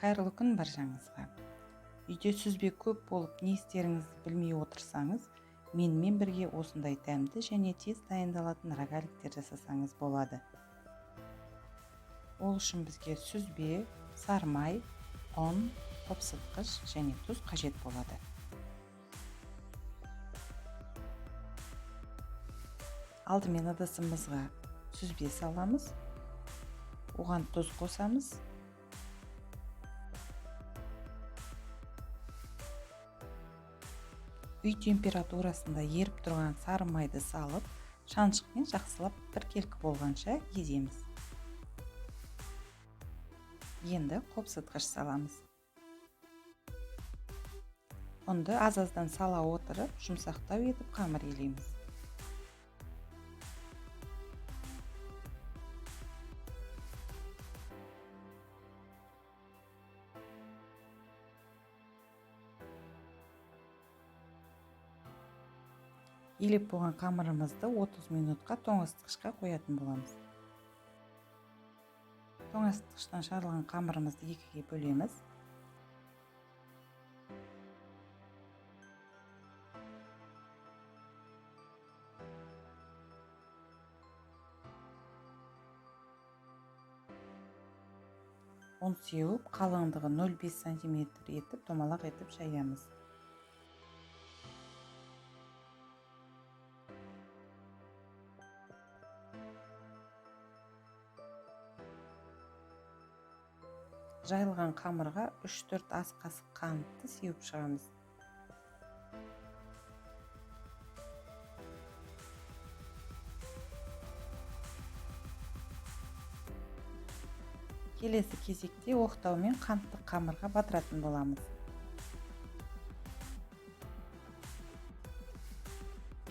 Қайырлы күн баршаңызға. Үйде сүзбе көп болып не істеріңізді білмей отырсаңыз, менімен бірге осындай дәмді және тез дайындалатын рогаликтер жасасаңыз болады. Ол үшін бізге сүзбе, сарымай, ұн, қопсытқыш және тұз қажет болады. Алдымен ыдысымызға сүзбе саламыз, оған тұз қосамыз. Үй температурасында еріп тұрған сары майды салып, шаншықпен жақсылап біркелкі болғанша еземіз. Енді қопсытқыш саламыз. Ұнды аз-аздан сала отырып, жұмсақтау етіп қамыр илейміз. Илеп болған қамырымызды 30 минутқа тоңазытқышқа қоятын боламыз. Тоңазытқыштан шығарылған қамырымызды екіге бөлеміз. Ұн сеуіп, қалыңдығы 0,5 сантиметр етіп, домалақ етіп жаямыз. Жайылған қамырға 3-4 ас қасық қантты сеуіп шығамыз. Келесі кезекте оқтаумен қантты қамырға батыратын боламыз.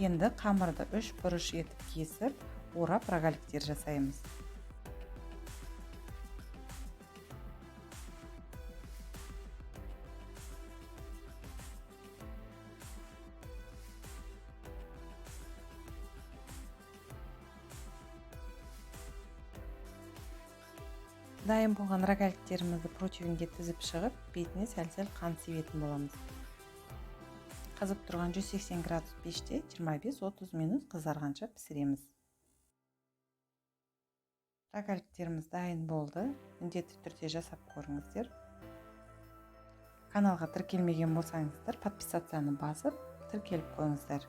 Енді қамырды 3 бұрыш етіп кесіп, орап рогаликтер жасаймыз. Дайын болған рогаликтерімізді противенге тізіп шығып, бетіне сәл-сәл қант себетін боламыз. Қызып тұрған 180 градус пеште 25-30 минут қызарғанша пісіреміз. Рогаликтеріміз дайын болды. Міндетті түрде жасап көріңіздер. Каналға тіркелмеген болсаңыздар, подписацияны басып, тіркеліп қойыңыздар.